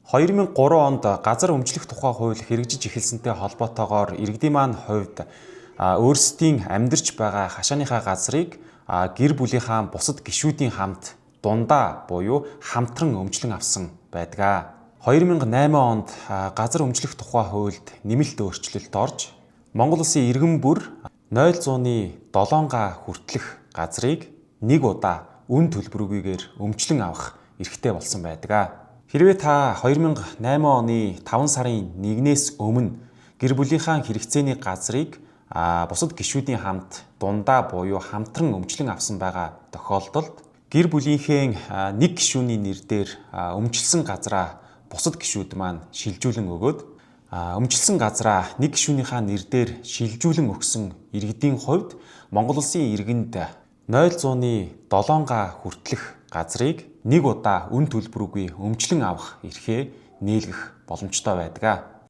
2003 онд газар өмчлөх тухай хууль хэрэгжиж эхэлсэнтэй холбоотойгоор иргэдийн маань хувьд өөрсдийн амьдарч байгаа хашааныхаа газрыг гэр бүлийнхаа бусад гишүүдийн хамт дундаа буюу хамтран өмчлөн авсан байдаг. 2008 онд газар өмчлөх тухай хуульд нэмэлт өөрчлөлт орж Монгол Улсын иргэн бүр 0.7 га хүртэлх газрыг нэг удаа үн төлбөргүйгээр өмчлөн авах эрхтэй болсон байдаг. Хэрвээ та 2008 оны 5 сарын 1-ээс өмнө гэр бүлийнхаа хэрэгцээний газрыг бусад гишүүдийн хамт дундаа буюу хамтран өмчлөн авсан байгаа тохиолдолд гэр бүлийнхээ нэг гишүүний нэр дээр өмчилсөн газраа бусад гишүүд маань шилжүүлэн өгөөд өмчилсөн газраа нэг гишүүнийхээ нэр дээр шилжүүлэн өгсөн иргэдийн хувьд Монгол Улсын иргэнд 0.7 га хүртэлх газрыг нэг удаа үн төлбөргүй өмчлөн авах эрхээ нээлгэх боломжтой байдаг.